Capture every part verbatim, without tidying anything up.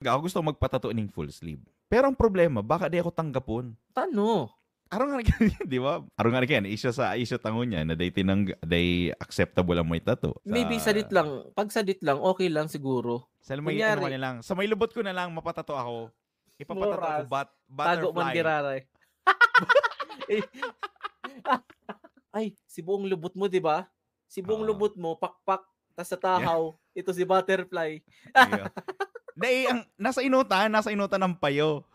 Ako gusto magpatato ning full sleeve. Pero ang problema, baka di ako tanggapon. Tano? Arong nga, di ba? Arong nga kaya, issue sa issue tango niya na day tinang day acceptable ang may tato. Maybe sadit lang. Pag sadit lang, okay lang siguro. Sa may ano Kunyari. Lang, sa may lubot ko na lang mapatato ako. Ipapatato ko Moras. bat Tago man butterfly. Diraray. Ay, si buong lubot mo, di ba? Si buong Oo. Lubot mo, pakpak, tas sa tahaw, ito si butterfly. Yeah. Dahil ang nasa inutan, nasa inutan ng payo.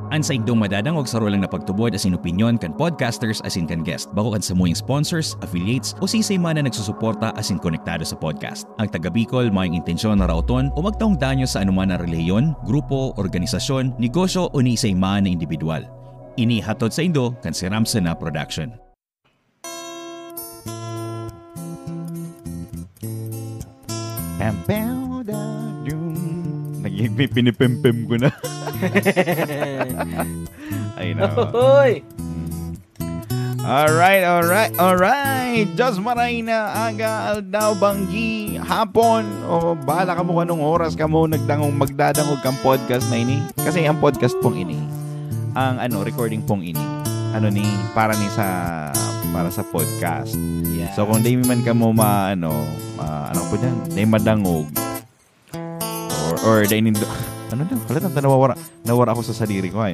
An saindong madadangog saro lang na pagtubod asin opinyon kan podcasters asin kan guest, bako kan samuyang sponsors, affiliates, o siisay man na nagsusuporta asin konektado sa podcast. Ang taga Bicol mayong intensyon na raoton o magtaong danyo sa anuman na relihiyon, grupo, organisasyon, negosyo o ni isay man na indibidwal. Ini hatod saindo kan Siramsena Production. Pam, pam, da, dum. Naging may pinipempem ko na. Ay, na. Hoy! Alright, alright, alright. Diyos maray na aga, aldaw, banggi, hapon. O bahala kamo kung anong oras kamo nagdangog, magdadangog kang podcast na ini. Kasi ang podcast pong ini, ang ano, recording pong ini, ano ni, para ni sa, para sa podcast. Yeah. So kung di man kamo ma, ano, ma, ano po dyan, di madangog, or, or di nindo, ano daw, halatang nawawara, nawara ako sa sadiri ko ay.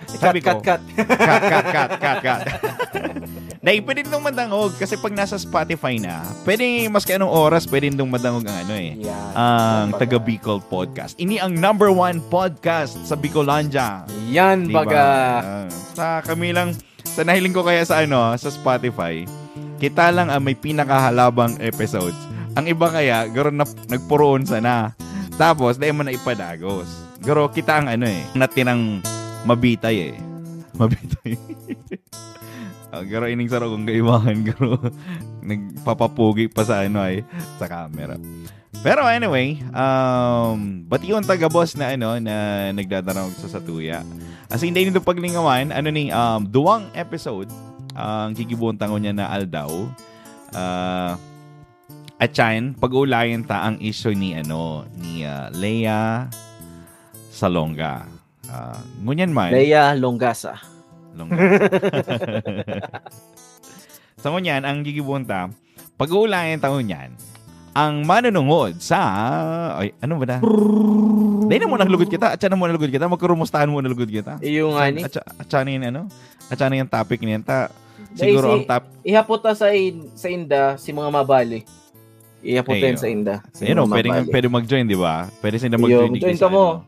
Cut, Sabi cut, ko, cut. Cut, cut, cut, cut, cut. Dahil pwede nitong madangog kasi pag nasa Spotify na, pwede maski anong oras pwede nitong madangog ang ano eh. Yan. Ang Kumbaga. Taga Bicol Podcast. Ini ang number one podcast sa Bicolandia. Yan, Diba? baga. Ah, sa kami lang, sa nahiling ko kaya sa ano, sa Spotify, kita lang ang may pinakahalabang episodes. Ang iba kaya, garo na, nagpuroon sana. Tapos, dahil mo na ipadagos. Garo, kita ang ano eh, natirang mabitay eh. Mabitay. Ah, garo ining sarong kong kaibahan, garo. Nagpapapugi pa sa ano ay, sa camera. Pero anyway, um, bation ta gabos na ano, na nagdadangog sa satuya. As in, dahil nito paglingawan, ano ni, um, duwang episode, ang gigibohon ta ngunyan na aldaw. Ah, at yan, pag-uulayan ta ang issue ni, ano, ni, ah, Lea Salonga. Ah, ngunyan man. Lea Longasa. Longasa. Sa ngunyan, ang gigibohon ta, pag-uulayan ta ngunyan, ang manunungod sa, ay, ano ba na? Dahil na mo naglugod kita, at siya na mo naglugod kita, magkarumustahan mo naglugod kita. Iyo nga ni. At siya, at siya na yun, ano? At siya na yung topic niyan. Ta, Dahil siguro si- ang top, Ihapot ta sa, in, sa inda, si mga mabali. Ihapot Ayo. yan sa inda. Sa you know, mga pwede, mabali. Pwede mag-join, di ba? Pwede sila Iyo, mag-join dito join sa ka mo. Ano.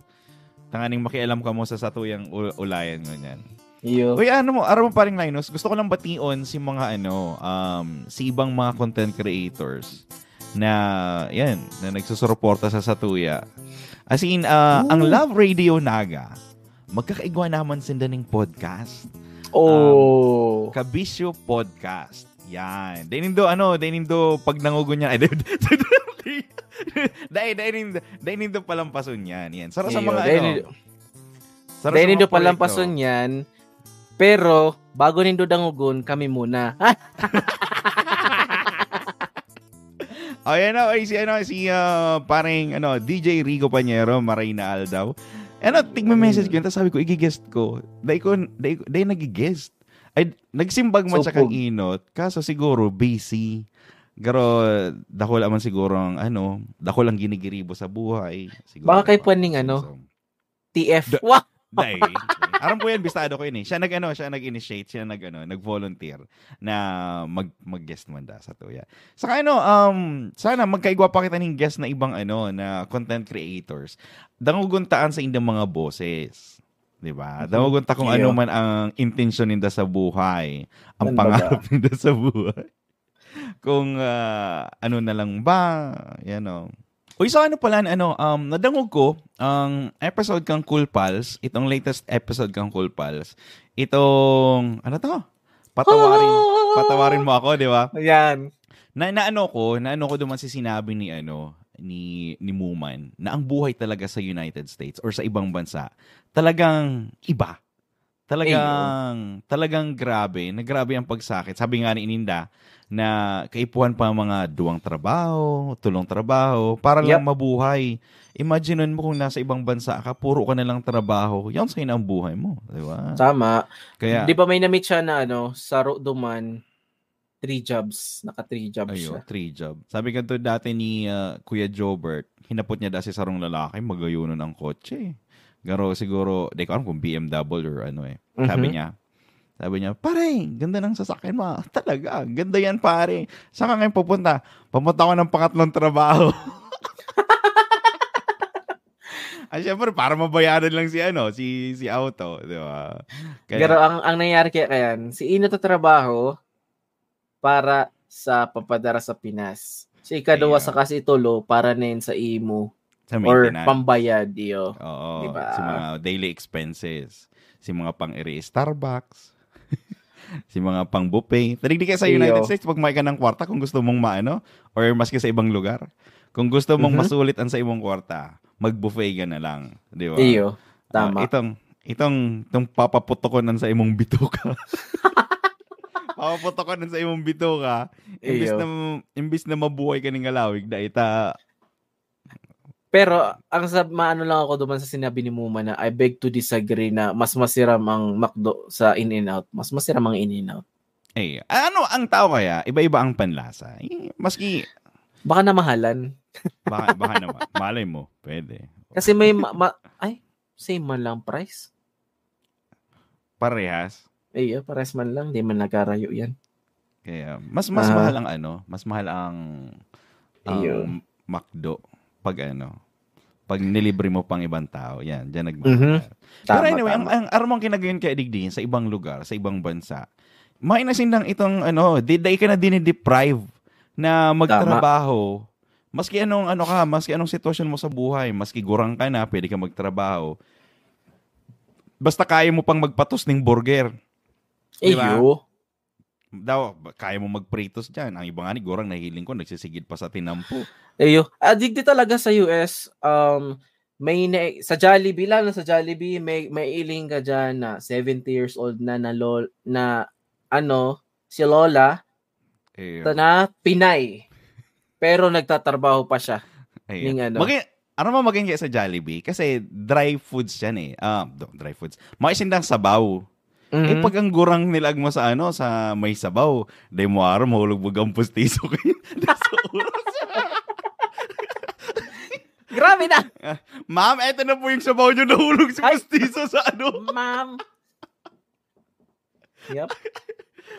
Tanganing makialam ka mo sa satuyang ul- ulayan ngunyan. Iyo. Uy, ano mo, aram mo paring Linus, gusto ko lang bation si mga ano, um, si ibang mga content creators na, yan, na nagsusuporta sa satuya. As in, ah, ang Love Radio Naga, magkakaigwa naman sinda ning podcast. Oh. Kabisyo Podcast. Yan. Dahil nindo, ano, dahil nindo pag nangugo niya. Ay, dahil, dahil nindo, dahil nindo palampason yan. Yan. Sara sa Iyo, mga, dahil ano, nindo- sara Dahil sa nindo mga proyekto. palampason yan, pero bago nindo dangugon, kami muna. Oh, yan o. Ay, si, ano, si, ah, parang, ano, D J Rigo Pañero, maray na aldaw. Ano, tigme-message ko yun. Tapos sabi ko, igigest ko. Dahil ko, dahil, dahil nagigest. Ay, nagsimbag man siya Supog. Kang Inot. Kaso siguro, busy. Pero, dakula man siguro ang, ano, dakula ang ginigiribo sa buhay. Siguro, Baka kay diba? Puan ning, ano? So, T F. Da- Wah! Dahil, aram ko yan, bistado ko yun eh. Siya nag-ano, siya nag-initiate, siya nag-ano, nag-volunteer na mag mag-guest man da sa tuya. Saka ano, um, sana magkaigwa pa kita ning guest na ibang ano, na content creators. Dangugon ta an saindang mga boses. 'Di ba? Dangugon ta kung Iyo. Ano man ang intensyon ninda sa buhay, ang Ano pangarap ninda sa buhay. Kung ah, ano na lang ba, yan o. Uy, so ano pala, ano, um, nadangog ko, ang episode kang Cool Pals, itong latest episode kang Cool Pals, itong, ano to? Patawarin, patawarin mo ako, di ba? Ayan. Na, naano ko, naano ko duman si sinabi ni, ano, ni, ni Muman, na ang buhay talaga sa United States or sa ibang bansa, talagang iba. Talagang, talagang grabe, na grabe ang pagsakit. Sabi nga ni ininda, na kaipuhan pa ang mga duwang trabaho, tulong trabaho, para lang Yep. mabuhay. Imagine mo kung nasa ibang bansa ka, puro ka na lang trabaho. Yan sa'yo na ang buhay mo, di ba? Tama. Kaya, Di ba may namit siya na ano, sa ro-, duman, three jobs, naka three jobs Ayo, siya. three job. Sabi ganito dati ni, ah, Kuya Jobert, hinapot niya dati sarong lalaki, magayonon ang kotse. Garo siguro, di ko alam kung B M W or ano eh. Sabi Mhm. niya, sabi niya, "Pare, ganda ng sasakyan mo, ah." "Talaga, ganda yan, pare. Saan ka ngayon pupunta?" "Papunta ako ng pangatlong trabaho." Ah, syempre, para mabayaran lang si ano, si, si auto, di ba? Kaya Pero ang, ang nangyari kaya kayan, si Ino tatrabaho para sa papadara sa Pinas. Si ikaduwa Iyo. sa kasi itulo para na yun sa imo Sa or maintenance. pambayad, iyo. Oo, Di ba? si mga daily expenses, si mga pang-iri Starbucks, si mga pang-buffet. Talig di kaya sa Iyo. United States, pag may ka ng kwarta, kung gusto mong maano, or maski sa ibang lugar, kung gusto mong Mhm. masulit ang sa imong kwarta, mag-buffet ka na lang, di ba? Iyo, Ah, tama. itong, itong, itong papaputokon ang sa imong bituka. Papaputokon ang sa imong bituka. Imbis Iyo. na, imbis na mabuhay ka ning alawig, dai ta Pero, ang sa, maano lang ako duman sa sinabi ni Muma na, I beg to disagree na mas masiram ang McDo sa In-N-Out. Mas masiram ang In-N-Out. Eh, ano, ang tao kaya, iba-iba ang panlasa. Eh, maski Baka namahalan. Baka, baka naman. Malay mo, pwede. Kasi may ma-, ma-, ay, same man lang price. Parehas? Iyo, parehas man lang. Di man nagkarayo yan. Kaya, mas, mas Ah. mahal ang ano, mas mahal ang, ang Iyo. McDo pag ano, pag nilibre mo pang ibang tao. Yan, dyan nagmamahal. Mhm. Pero Tama, anyway, ang, tama. ang armang kinagayon kaya digdi sa ibang lugar, sa ibang bansa, mainasin lang itong ano, di, dai ka na dinideprive na Tama. magtrabaho. Maski anong ano ka, maski anong sitwasyon mo sa buhay, maski gurang ka na, pwede ka magtrabaho. Basta kaya mo pang magpatos ning burger. Di ba? Iyo. Daw, kaya mo magpritos dyan. Ang iba nga ni gurang nahiling ko, nagsisigid pa sa tinampo. Iyo. Ah, digdi talaga sa U S, um, may na, sa Jollibee, lalo na sa Jollibee, may, may iling ka dyan na seventy years old na, na, lol, na ano, si Lola, Iyo. ta na Pinay. Pero nagtatrabaho pa siya. Iyo. Ning ano. Magi-, ano mo maging kaya sa Jollibee? Kasi dry foods yan eh. Ah, do-, dry foods. Mga isindang sabaw. Eh, Mhm. pag ang gurang nilag mo sa ano, sa may sabaw, dai mo aram, mahulog mo ang pustiso kayo. Dai sa oras. Grabe na! Ah, "Ma'am, eto na po yung sabaw nyo, nahulog si Ay! pustiso sa ano." Ma'am. Yep.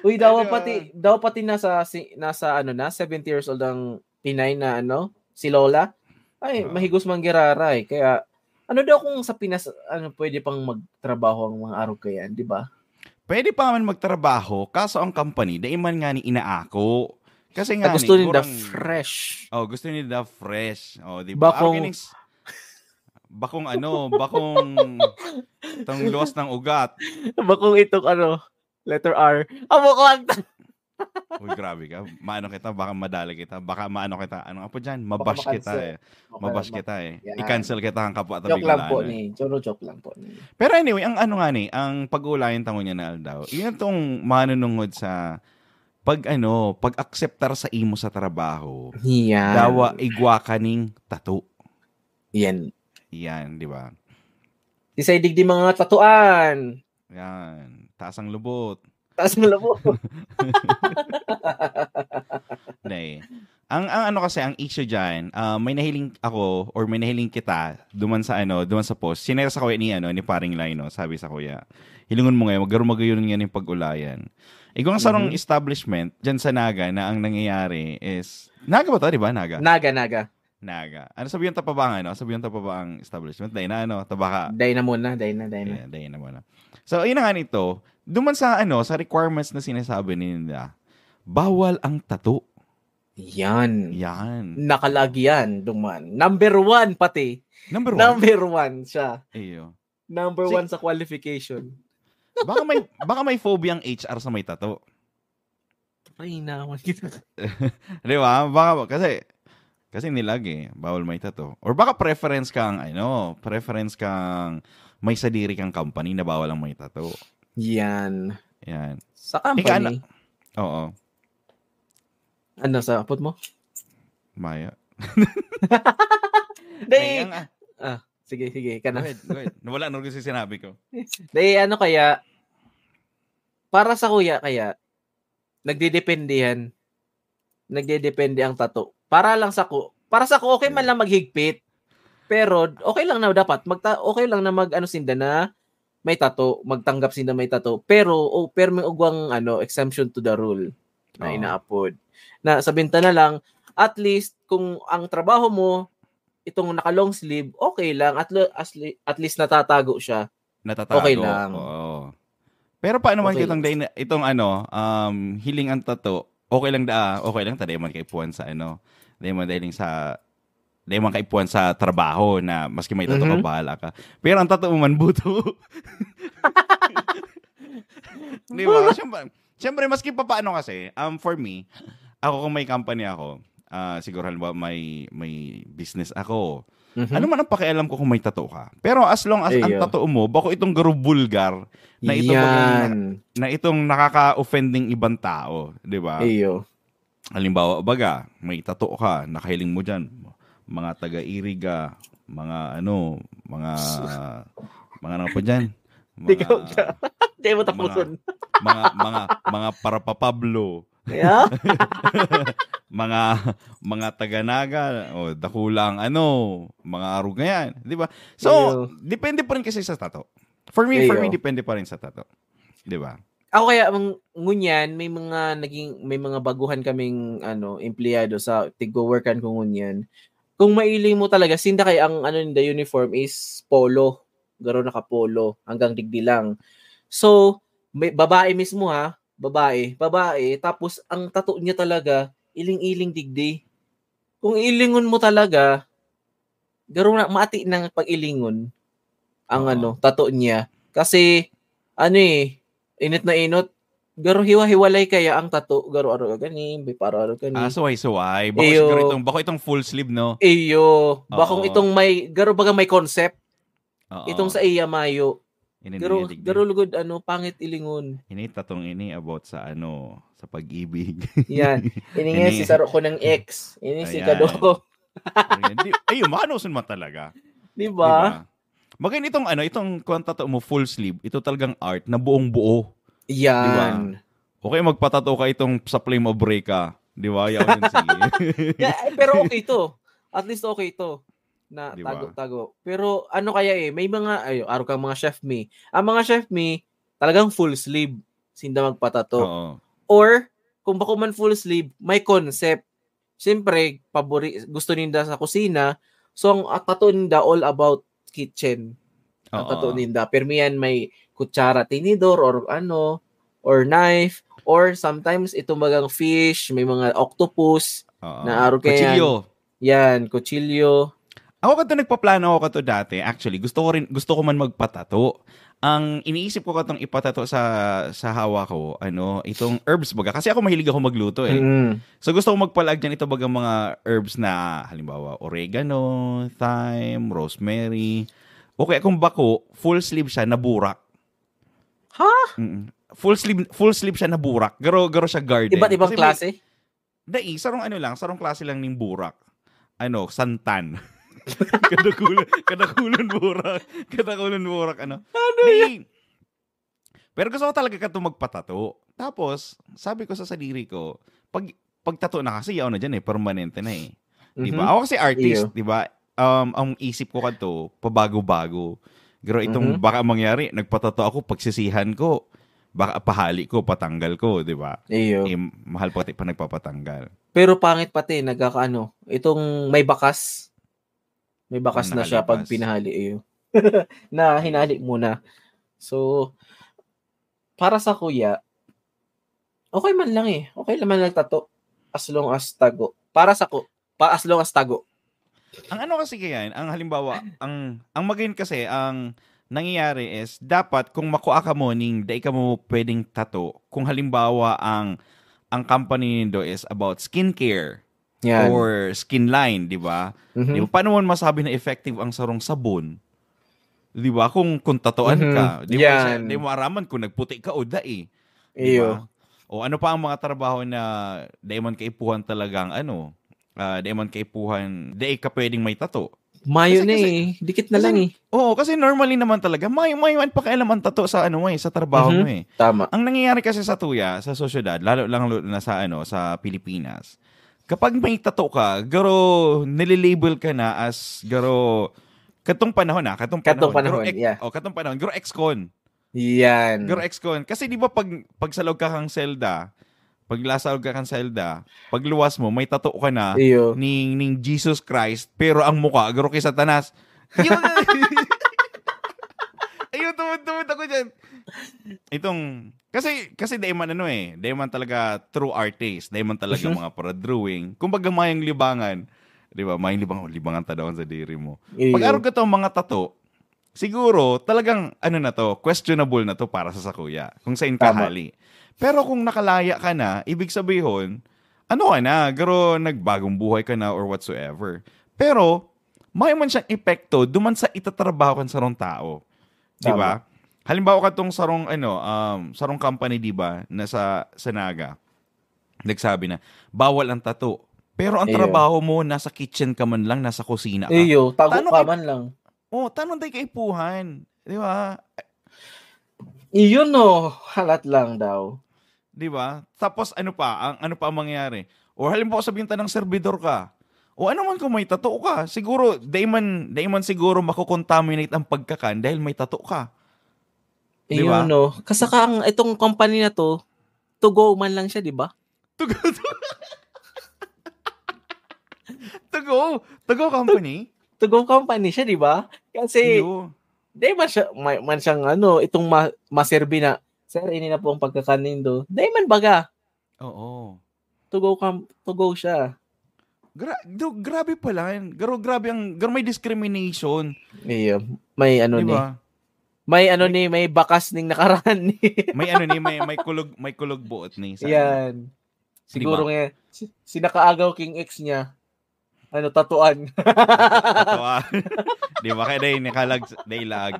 Uy, daw Ano? pati, daw pati nasa, si, nasa ano na, seventy years old ang Pinay na ano, si Lola. Ay, Oo. mahigos man giraray. Kaya, ano daw kung sa Pinas, ano, pwede pang magtrabaho ang mga arog kayan, di ba? Pwede pa man magtrabaho, kaso ang company, dai man nga ni inaako. Kasi Ah, nga gusto ni, ninda gurang fresh. Oh, gusto ninda fresh. Oh, di ba? Bakong Arog ining s-, bakong ano, bakong itong luwas ng ugat. Bakong itong ano, letter R. Amo ko ang Uy, grabe ka. Maano kita, baka madali kita. Baka maano kita. Ano nga po dyan? Baka Mabash kita ma-cancel. eh. Baka Mabash ma-, kita eh. Yan. I-cancel kita ang kapwa Joke lang po Bicolano eh. ni. Choro, joke lang po ni. Pero anyway, ang ano nga ni, ang pag-uulayan tango niya na aldaw, yun itong manunungod sa pag ano, pag-akseptar sa imo sa trabaho. Yan. Dawa igwa ka ning tato. Yan. Yan, di ba? Di sa idig di mga tatuan. Yan. Taas ang lubot. Taas ang lubot. Nay. Ang, ang ano kasi, ang issue dyan, ah, may nahiling ako or may nahiling kita duman sa ano, duman sa post. Sinare sa kuya ni, ano, ni Paring Lino, sabi sa kuya, "Hilingon mo ngayon, magaro magayon nga yung pag-ulayan." Igwang sarong Mhm. establishment dyan sa Naga na ang nangyayari is, Naga ba to, di ba? Naga? Naga, Naga. Naga. Ano sabi yung tapa ba ang ano? Sabi yung tapa ba ang establishment? Dahil na ano, tabaka. Dahil na muna, dahil na, dahil na. Ayan, dahil na muna. So, yun na nga nito. Duman sa ano, sa requirements na sinasabi nila, bawal ang tato. Yan. Yan. Nakalagyan, duman. Number one pati. Number one? Number one siya. Iyo. Number Si- one sa qualification. Baka may, baka may phobia ang H R sa may tato. Try na ako. Di ba? Baka, kasi, kasi nilag eh, bawal may tato. Or baka preference kang, ano, preference kang may sadiri kang company na bawal ang may tato. Yan. Yan. Sa Ika, ano, company, oo. Ano sa apot mo? Maya. Dahil, Ang, ah, ah, sige, sige, ka go na. ahead, go ahead. Nawala na rin si sinabi ko. Dahil ano kaya, para sa kuya kaya, nagdedepende yan. Nagdedepende ang tato. Para lang sa ku, para sa ku, okay man Yeah. lang maghigpit. Pero okay lang na dapat, magta, okay lang na mag ano sinda na may tato, magtanggap sinda may tato. Pero, oh, pero may ugwang ano, exemption to the rule na Oo. inaapod. Na sa bintana lang, at least, kung ang trabaho mo, itong naka long sleeve, okay lang. At, le- as le- at least natatago siya. Natatago. Okay lang. Oo. Pero paano man Okay. kitang day na, itong ano, um, hiling ang tato, okay lang da, okay lang, taday man kaipuhan sa ano, day man dahil sa, day man kaipuhan sa trabaho na maski may tato ka, Mhm. bahala ka. Pero ang tato mo man, buto. Di ba? Siyempre, siyempre, maski pa paano kasi, um, for me, ako kung may company ako, ah, siguro halimbawa may, may business ako, Mhm. ano man ang pakialam ko kung may tato ka? Pero as long as ang Iyo. tato mo, bako itong garo bulgar, na itong bagang na, Yan. na itong nakaka-offending ibang tao, di ba? Iyo. Halimbawa, baga, may tato ka, nakahiling mo dyan, mga taga-Iriga, mga ano, mga, mga ano pa dyan? Ikaw Mga, ka. Di mo mga, tapuson. mga, mga, mga para pa Pablo, Yeah? mga, mga taga-Naga, o dakulang ano, mga arog na yan, di ba? So, Iyo. Depende pa rin kasi sa tato. For me, for me, Iyo. Depende pa rin sa tato. Di ba? Ako kaya, ang ngunyan, may mga naging, may mga baguhan kaming, ano, empleyado sa tigwo-workan ko ngunyan. Kung mailing mo talaga, sinda kaya ang, ano, in the uniform is polo. Garo naka-polo, hanggang digdi lang. So, may, babae mismo ha, babae, babae, tapos ang tato niya talaga, iling-iling digdi. Kung ilingon mo talaga, garo na, mati ng pag-ilingon ang Oo. ano, tato niya. Kasi, ano eh, inot na inot, garo hiwa-hiwalay kaya ang tato, garo aro gani, may paro aro gani. Ah, suway-suway. Bako Iyo. Siguro itong, bako itong full sleeve, no? Iyo, bakong Oo. Itong may, garo baga may concept, Oo. Itong sa iya mayo, Ini garo, dinidigdi. Garo lugod, ano, pangit ilingon. Ini tatong ini about sa ano, sa pag-ibig. Yan. Ini nga Ini- si saro ko ng ex. Ini si Ayan. Kadoko. Ayan. Di, ayun, makanuson man talaga. Di Di ba? ba? Magayon itong ano, itong kung ang tato mo full sleeve, ito talagang art na buong buo. Yan. Okay, magpatato ka itong sa Flame of Rey ka. Di ba? Yaw yun, sige. Yeah, eh, pero okay to. At least okay to. Na Di ba? Tago-tago. Pero ano kaya eh, may mga, ay, araw kang mga chef me. Ang mga chef me, talagang full sleeve. Sinda magpatato. Oo. Or, kung bako man full sleeve, may concept. Siyempre, pabori, gusto ninda sa kusina. So, ang at tato ninda all about kitchen. Ang Oo. Tato ninda. Pero yan may kutsara, tinidor, or ano, or knife, or sometimes itong bagang fish, may mga octopus, Oo. na araw kaya Kutsilyo. Yan, kutsilyo. Ako kato nagpaplano ako kato dati. Actually, gusto ko rin, gusto ko man magpatato. Ang iniisip ko katong ipatato sa sa hawa ko, ano, itong herbs baga. Kasi ako mahilig ako magluto eh. Mm. So gusto ko magpalaag dyan ito baga mga herbs na halimbawa oregano, thyme, rosemary. O kaya kung bako, full sleeve siya na burak. Ha? Mm. Full sleeve full sleeve siya na burak. Garo garo siya garden. Iba't ibang Kasi may- klase? Dai, sarong ano lang, sarong klase lang ning burak. Ano, santan. Kadakulan, kadakulan burak. Kadakulan burak, ano. Ano Di, pero gusto ko talaga kato magpatato. Tapos, sabi ko sa sadiri ko, pag pagtato na kasi, yaw na dyan eh, permanente na eh. Di ba? Mhm. Ako kasi artist, Iyo. di ba? Um, ang isip ko kato, pabago-bago. Pero itong Mhm. baka mangyari, nagpatato ako, pagsisihan ko, baka pahali ko, patanggal ko, di ba? Iyo. Eh, mahal pati pa nagpapatanggal. Pero pangit pati, nagkakaano, itong may bakas. May bakas Ang na siya pag nakalipas. Pinahali, iyo. Na hinali muna. So, para sa kuya, okay man lang eh. Okay naman lang tato. As long as tago. Para sa ko, pa as long as tago. Ang ano kasi kaya, ang halimbawa, ang ang magayon kasi, ang nangyayari is, dapat kung makua ka mo ning dai ka mo pwedeng tato, kung halimbawa ang ang company nindo is about skincare Yan. or skin line, di ba? Mhm. Di ba? Paano mo masabi na effective ang sarong sabon? Di ba? Kung, kung tatoan Mhm. ka, di mo siya, Yan. di mo araman kung nagputi ka o dai. Di Iyo. ba? O ano pa ang mga trabaho na dai man kaipuhan talagang ano, ah, dai man kaipuhan, dai ka pwedeng may tato. Mayo Kasi, na kasi, eh. Dikit na kasi, lang eh. Oo, kasi normally naman talaga, may, may man pakialam ang tato sa ano mo eh, sa trabaho Mhm. mo eh. Tama. Ang nangyayari kasi sa tuya, sa sosyedad, lalo lang lo- na sa ano, sa Pilipinas, kapag may tato ka, garo nililabel ka na as garo katong panahon na, katong Katong panahon, garo panahon, ex- yeah. Oh, katong panahon, garo ex-con. Yan. Garo ex-con. Kasi di ba pag pagsalog ka kang selda, pag lasalog ka kang selda, pagluwas mo, may tato ka na Iyo. ning, ning Jesus Christ, pero ang mukha, garo kay Satanas. Yun! Ayun, tumod-tumod ako dyan. Itong, kasi, kasi dai man ano eh, dai man talaga true artist, dai man talaga Mhm. mga para-drawing. Kumbaga, mayang libangan, di ba? Mayang libangan, libangan ta daw sa diri mo. Iyo. Pag arog ka tong mga tato, siguro, talagang, ano na to, questionable na to para sa sakuya, kung saan Tama. kahali. Pero kung nakalaya ka na, ibig sabihin, ano ka na, garo nagbagong buhay ka na or whatsoever. Pero, may man siyang epekto duman sa itatrabaho kan sarong tao. Di ba? Halimbawa katong sarong, ano, um, sarong company, di ba, na sa, sa Naga, nagsabi na, bawal ang tato. Pero ang Iyo. trabaho mo, nasa kitchen ka man lang, nasa kusina ka. Iyo, tago Tano ka kay- man lang. Oh, tanong tayo kaipuhan. Di ba? Iyon no, halat lang daw. Di ba? Tapos ano pa? Ang, ano pa ang mangyayari? Or halimbawa sabihin ta ng servidor ka. O ano man kung may tato ka, siguro, dai man, dai man siguro makokontaminate ang pagkakan dahil may tato ka. Di ba? Iyon no. Kasaka ang itong company na to, to go man lang siya, di ba? To go, to, to go, to go company? To go company siya, di ba? Kasi, Iyo. Di man siya, may, man siyang ano, itong ma, maserbi na, "Sir, ini na po ang pagkakan nindo." Di man baga. Oo. To go, kam, to go siya. Gra, do, grabe pala yan. Garo, grabe ang, garo may discrimination. Iyo, may ano Di ni. Ba? May ano ni, may bakas ning nakaraan ni. May ano ni, may, may kulog, may kulog buot ni. Sa Yan. Siguro Di ba? Nga, si, si nakaagaw king ex niya. Ano, tatuan. Tatuan. Di ba? Kaya dahil nakalag, dahil lag.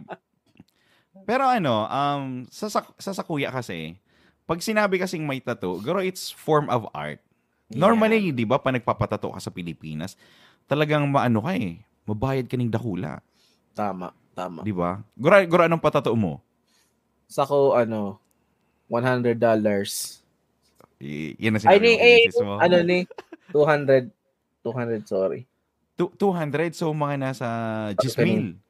Pero ano, um, sa, sa, sa sakuya kasi, pag sinabi kasing may tattoo, garo it's form of art. Normally, di ba, pag nagpapatato ka sa Pilipinas, talagang maano ka eh, mabayad ka ning dakula. Tama, tama. Di ba? Gura, gura anong patato mo? Sa ko, ano, one hundred dollars. Y- yan ang Ay, sinabi ni, mo kay eh, misis mo. Ano ni? Two hundred. Two hundred, sorry. Two, two hundred, so mga nasa Pag diyes mil.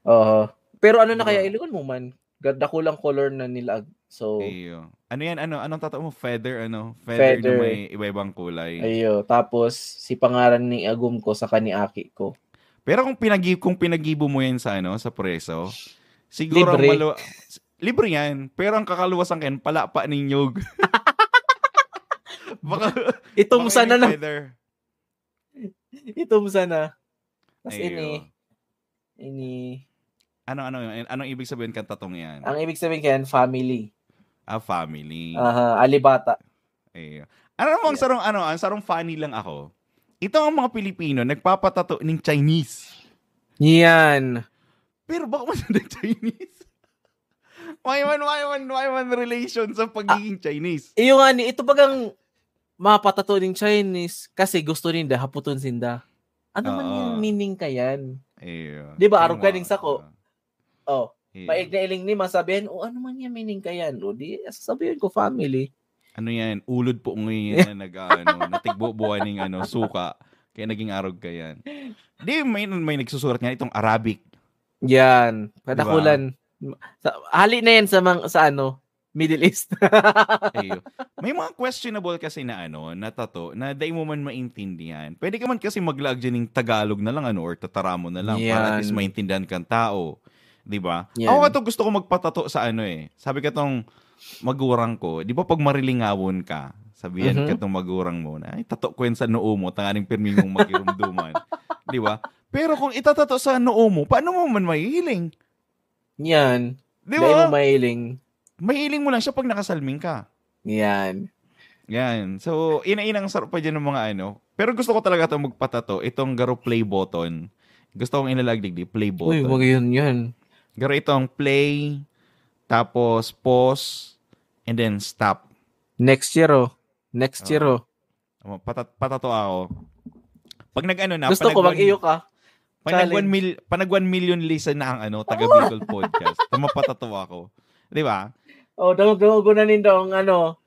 Oo. Pero ano na Diba? Kaya, iluon mo man. Ga- Dakulang color na nila. So, Iyo. Ano yan? Ano, anong tato mo? Feather, ano? Feather, Feather. Na may iba-ibang kulay. Ayo. Tapos, si pangaran ni agom ko sa kani aki ko. Pero kung pinagi kung pinagibo mo yan sa ano, sa preso, siguro Libre. Malo, libre yan. Pero ang kakaluwasan kayan, palapa ninyog. Baka, Itong baka sana yung na. Feather. Itong sana. Tapos Ayo. ini, ini, Ano, ano, anong ibig sabihin kan tatong yan? Ang ibig sabihin kayan, family. Ah, family. Aha, alibata. Ayo. Ano mo, ang Yeah. sarong, ano, ang sarong funny lang ako. Ito ang mga Pilipino, nagpapatato ng Chinese. Yan. Pero baka man ng Chinese. Why man, why man, why man relation sa pagiging Chinese? Iyo nga ni, ito bagang mapatato ning Chinese kasi gusto ninda, haputon sinda. Ano man Oo. Yung meaning kayan? Iyo. Di ba, Kaya arog ka mga- ning sako? Oh, Iyo. Maig na iling ni masabihan, "O, ano man yung meaning kayan?" O, di, sasabihin ko, "Family." Ano yan? Ulod po ngayon yan na nag-ano, natigbo-buwan ng ano, suka. Kaya naging arog ka yan. Di, may, may nagsusurat nga itong Arabic. Yan. Di ba? Kadakulan. Sa, hali na yan sa, mga, sa ano, Middle East. Iyo. May mga questionable kasi na ano, na tato, na dai mo man maintindihan. Pwede ka man kasi maglaag dyan ng Tagalog na lang, ano, or tataramon na lang, para at least Yan. maintindihan kang tao. Di ba? Yan. Ako kato gusto ko magpatato sa ano eh. Sabi katong magurang ko, di ba pag marilingawon ka, sabihan Mhm. katong magurang mo na, "Ay, tato ko yan sa noo mo, tanganing pirmi mong magirumduman." Di ba? Pero kung itatato sa noo mo, paano mo man mahihiling? Yan. Di Dahil ba? Mo mahiling. Mahihiling mo lang siya pag nakasalming ka. Yan. Yan. So, ina-inang sarap pa dyan ng mga ano. Pero gusto ko talaga itong magpatato. Itong garo play button. Gusto kong inalagdig di play Uy, button. Wag yun yan. Pero itong play, tapos pause, and then stop. Next year, oh. Next year, Oo. oh. Tama, patat- patato ako. Pag nag-ano na, Gusto ko mag-iyo ka. Pag nag Challenge. One mil- pag nag one million listen na ang ano, taga Bicol Podcast, tumapatato ako. Di ba? Oh, dungog-dungogon na nindo ang ano,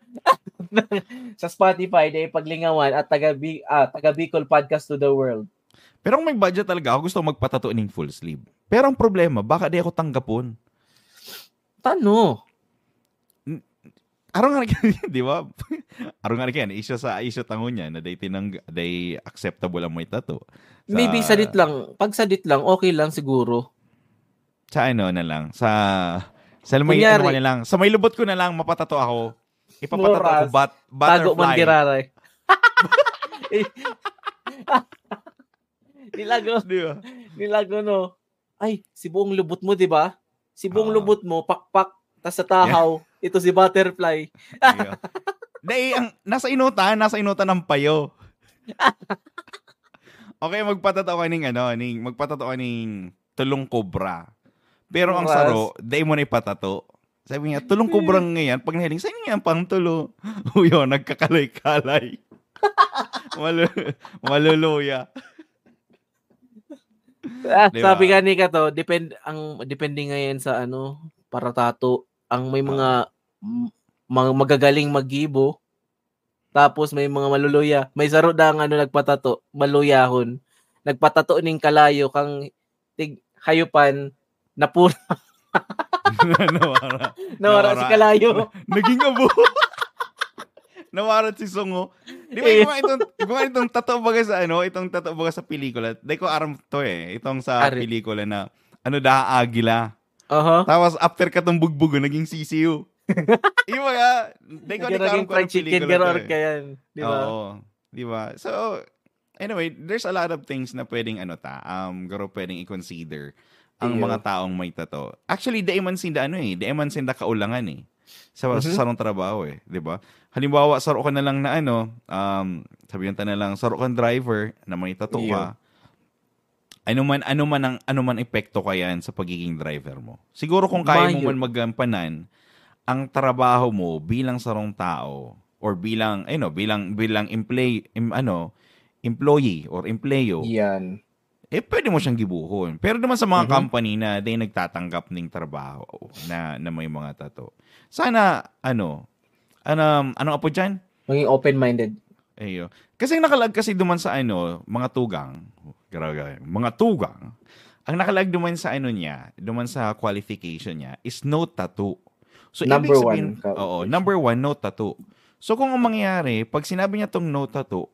sa Spotify, di paglingawan at taga, Bi- ah, taga Bicol Podcast to the World. Pero kung may budget talaga ako, gusto ko magpatato ning full sleeve. Pero ang problema, baka di ako tanggapon. Tano? Araw nga, di ba? Araw nga yan, issue sa issue tango niya na they tinang they acceptable ang may tato. Sa- Maybe sadit lang. Pag sadit lang, okay lang siguro. Sa ano na lang, sa sa may Kunyari- ano na lang, sa may lubot ko na lang mapatato ako. Ipapatato Moras. ako bat, Tago man butterfly. giraray. Nilago, Di ba? nilago no. Ay, si buong lubot mo, di ba? Si buong Oo. Lubot mo, pakpak, tas sa tahaw, ito si butterfly. Yeah. Dahil ang nasa inutan, nasa inutan ng payo. Okay, magpatato ka ning ano, ning magpatato ka ning tulong kobra. Pero ang Oras. Saro, dai mo na ipatato. Sabi niya, tulong kobra ngayon, pag nahiling, saan nga ang pangtulo? Uyo, nagkakalay-kalay. Malu- maluluya. Ah, Di ba? Sabi nga ni ka to, depend ang depende ngayon sa ano, para tato. Ang may mga m- mga magagaling maggibo, tapos may mga maluluya. May saro na ang ano nagpatato, maluyahon. Nagpatato ning kalayo kang tig hayupan na puro Nawara. nawara si kalayo. Naging abo. Nawara si Sungo. Di ba Eh. yung mga itong, yung mga itong tato baga sa ano, itong tato baga sa pelikula. Di ko aram to eh. Itong sa Are. Pelikula na ano da agila. Aha. Tapos after ka tong bugbugo, naging sisiyo. Yung mga, di ko Naging di ko aram kung fried anong chicken, pelikula garo to or eh. kayan, di ba? Oo. Di ba? So, anyway, there's a lot of things na pwedeng ano ta, um, garo pwedeng i-consider ang Iyo. mga taong may tato. Actually, dai man sinda ano eh, dai man sinda kaulangan eh. Sa, sa Mhm. sarong trabaho eh, di ba? Halimbawa, saro ka na lang na ano, um, sabihin ta na lang, saro kang driver na may tato Iyo. ka. Ano man, ano man ang, ano man epekto kayan sa pagiging driver mo. Siguro kung kaya mo Mayo. man magampanan ang trabaho mo bilang sarong tao or bilang, ano, bilang, bilang emplay-, em-, ano, employee or empleyo, Yan. eh, pwede mo siyang gibuhon. Pero naman sa mga Mhm. company na di nagtatanggap ng trabaho na, na may mga tato. Sana, ano, ano, anong apo dyan? Maging open-minded. Ayo. Kasi ang nakalag kasi duman sa ano, mga tugang. Grabe, mga tugang. Ang nakalag duman sa ano niya, duman sa qualification niya is no tattoo. So, Number ibig sabihin, one ka- oo, number one, no tattoo. So, kung ang mangyayari, pag sinabi niya tong no tattoo,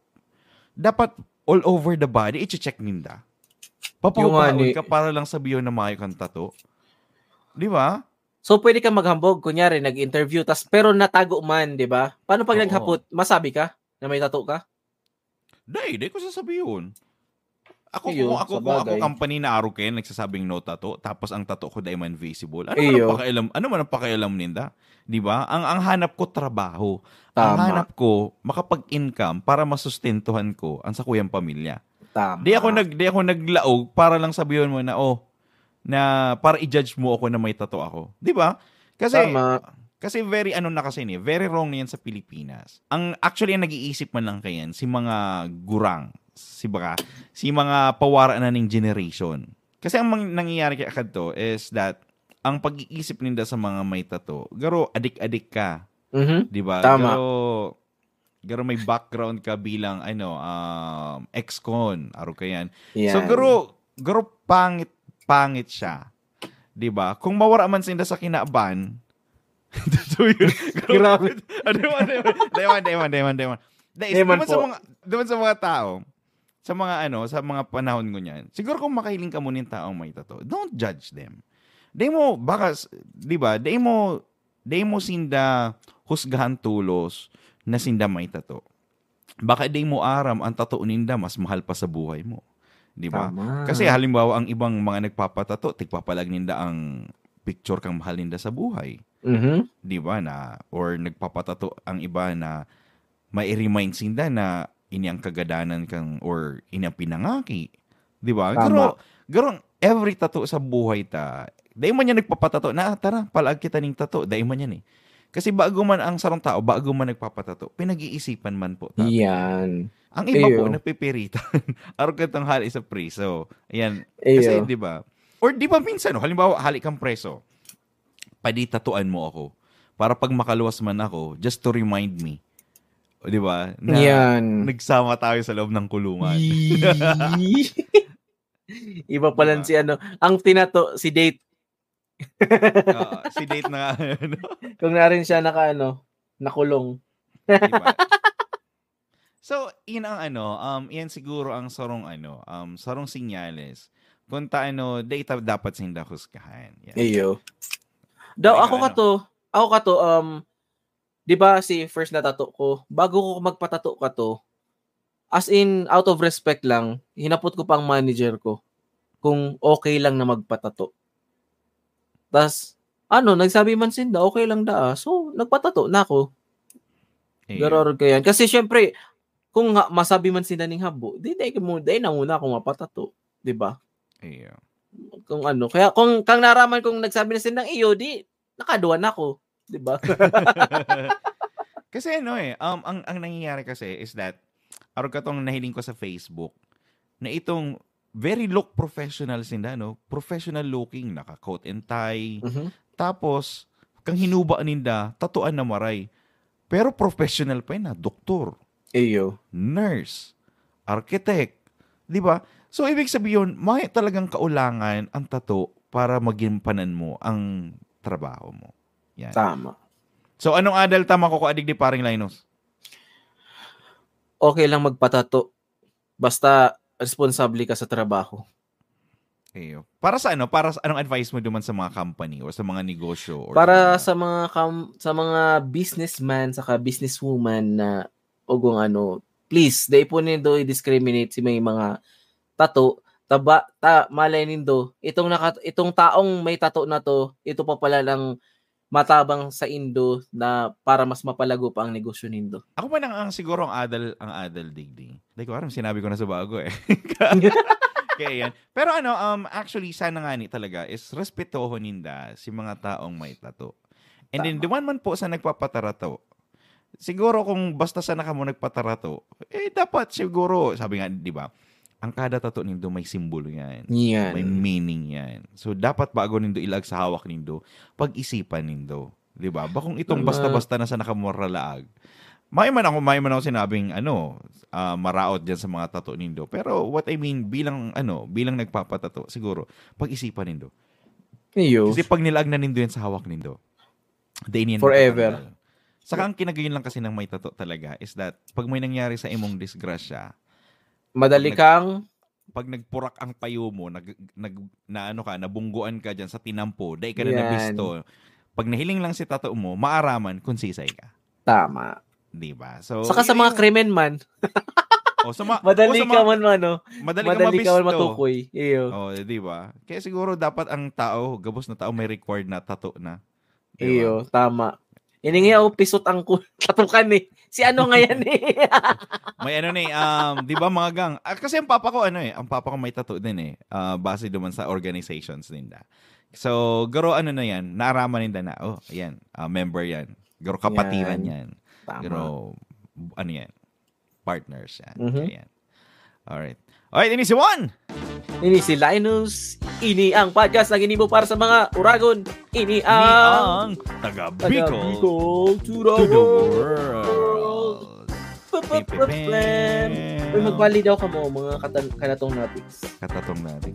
dapat all over the body, i-check ninda. Papahupaon Yung nga ni- ka para lang sabihin na mayo kang tattoo. Di ba? So, pwede ka maghambog, kunyari, nag-interview, tas, pero natago man, di ba? Paano pag Oo. naghapot, masabi ka na may tato ka? Dai, dai ko sasabihon. Ako, Iyo, kung ako, sa kung ako bagay. Company na aro kayo, nagsasabing no tattoo, tapos ang tattoo ko dai man visible. Ano man Iyo. ang pakialam, ano man ang pakialam ninda? Di ba? Ang, ang hanap ko, trabaho. Ang Tama. hanap ko, makapag-income para masustentuhan ko ang sakuyang pamilya. Tama. Di ako nag, di ako naglaog para lang sabihin mo na, oh, na para i-judge mo ako na may tattoo ako. Di ba? Kasi, Tama. kasi very ano na kasi ni, very wrong na yan sa Pilipinas. Ang actually ang nag-iisip man lang kayan si mga gurang, si baka, si mga pawara na ning generation. Kasi ang mang, nangyayari kaya kadto is that ang pag-iisip ninda sa mga may tattoo, garo adik-adik ka, Mhm. di ba? Tama. Garo, garo may background ka bilang ano, um, ex-con, aro ka yan. So Yan. garo, garo pangit, pangit siya. Di ba? Kung mawara man sinda sa kinaban, so yun. Grabe. Ah, di man, di man, di man, di man, di man, di man. Dahil Di man duman sa po. mga, duman sa mga tao, sa mga ano, sa mga panahon ngunyan, siguro kung makahiling ka muna yung taong may tattoo, don't judge them. Di mo, baka, s- di ba, di mo, di mo sinda husgahan tolos na sinda may tattoo. Baka di mo aram ang tattoo ninda mas mahal pa sa buhay mo. Di ba? Tama. Kasi halimbawa, ang ibang mga nagpapatato, tigpapalag ninda ang picture kang mahal ninda sa buhay. Mhm. Di ba, na, or nagpapatato ang iba na may remind sinda na ini ang kagadanan kang, or ini ang pinangaki. Di ba? Tama. Pero, pero ang every tato sa buhay ta, dai man yan nagpapatato na, "Ah, tara, palaag kita ning tato." Dai man yan eh. Kasi bago man ang sarong tao, bago man nagpapatato, pinag-iisipan man po, tato. Yan. Ang iba po, Iyo. napipiritan. Arog ka tang hali sa preso. Ayan. Kasi, Iyo. di ba? Or di ba minsan, no, halimbawa, hali kang preso, paditatuan mo ako. Para pag makaluwas man ako, just to remind me. O, di ba? Na Yan. nagsama tayo sa loob ng kulungan. Yee. Iba pa lang Diba? si ano, ang tinato, si date. Oo, si date na nga, ano. Kung narin siya naka, ano, nakulong. Diba? So, yun ang ano, um, yan siguro ang sarong ano, um, sarong sinyales. Kung ta-, ano, data dapat sinda husgahan. Yan. Iyo. Daw, Ikaw, ako ka ano? to, ako ka to, um, di ba si first na tato ko, bago ko magpatato ka to, as in, out of respect lang, hinapot ko pang manager ko kung okay lang na magpatato. Tas, ano, nagsabi man sinda, okay lang daa. So, nagpatato na ako. Iyo. Gararod ka yan. Kasi syempre, kung nga, masabi man sinda ning habo, di, di, mo, di na muna ako mapatato. Di ba? Iyo. Kung ano, kaya kung kang naraman kung nagsabi na sinda, iyo, di, nakaduwa na ako. Di ba? Kasi ano eh, um, ang, ang nangyayari kasi is that, arog ka tong nahiling ko sa Facebook, na itong very look professional sinda, no? Professional looking, naka-coat and tie. Mhm. Tapos, kang hinuba ninda, tatuan na maray. Pero professional pa yun, ah. Doktor, Iyo. nurse, architect. Di ba? So, ibig sabihin, may talagang kaulangan ang tato para magimpanan mo ang trabaho mo. Yan. Tama. So, anong adal ta makukuha digdi, Paring Linus? Okay lang magpatato. Basta responsable ka sa trabaho. Iyo. Para sa ano? Para sa, anong advice mo duman sa mga company or sa mga negosyo or Para sa mga sa mga kam-, sa mga businessman saka businesswoman na ugong ano, please, dai po nindo i-discriminate si may mga tato, taba-, ta-, malay nindo, itong naka-, itong taong may tato na to, ito pa pala ang matabang saindo na para mas mapalago pa ang negosyo nindo. Ako man ang, ang siguro ang adal, ang adal digdi. Di ko alam, sinabi ko na sa bago eh. Kaya yan. Pero ano, um, actually, sana nga ni talaga is respetohon ninda si mga taong may tato. And then, Tama. duman man po sa nagpapatarato, siguro kung basta sana kamo nagpatarato, eh, dapat siguro, sabi nga, di ba, ang kada tato nindo may simbolo yan. Yan. May meaning yan. So, dapat bago nindo ilag sa hawak nindo, pag-isipan nindo. Di ba? Bakong itong Tama. basta-basta na sana kamo ralaag. May man ako, may man ako sinabing, ano, ah, maraot dyan sa mga tato nindo. Pero what I mean, bilang, ano, bilang nagpapatato, siguro, pag-isipan nindo. Iyo. Kasi pag nilaag na nindo yan sa hawak nindo, dai niyan Forever. matatanggal. Saka ang kinagayon lang kasi ng may tato talaga is that pag may nangyari sa imong disgrasya, Madali pag nag-, kang pag nagpurak ang payo mo, nag-, nag-, na ano ka, nabungguan ka dyan sa tinampo, dai ka na Yan. nabisto. Pag nahiling lang si tato mo, maaraman kung sisay ka. Tama. Di ba? So, Saka sa yun mga yung krimen man. O, sa ma-, Madali o, sa ka mga man, mano. Madali ka Madali ka man mabisto. matukoy. Iyo. O, di ba? Kaya siguro dapat ang tao, gabos na tao, may required na tato na. Di ba? Iyo, tama. Ining iya, oh, pisot ang ku-, tatukan eh. Si ano nga yan eh? May ano ni, um, di ba, mga gang? Ah, kasi ang papa ko, ano eh, ang papa ko may tato din eh. Ah, base duman sa organizations ninda. So, garo ano na yan, naaraman ninda na, oh, ayan, ah, member yan. Garo kapatiran Yan. yan. Tama. Garo, ano yan, partners yan. Mhm. Ayan. Alright. Alright, ini si Juan! Ini si Linus. Ini ang podcast na ginibo para sa mga uragon. Ini Ini ang ang taga Taga Bicol Bicol to the to the world. world. Pa, pa, pa, Pipipim. pam. Uy, magbali daw kamo, mga katan-, kanatong natiks. Katatong natin.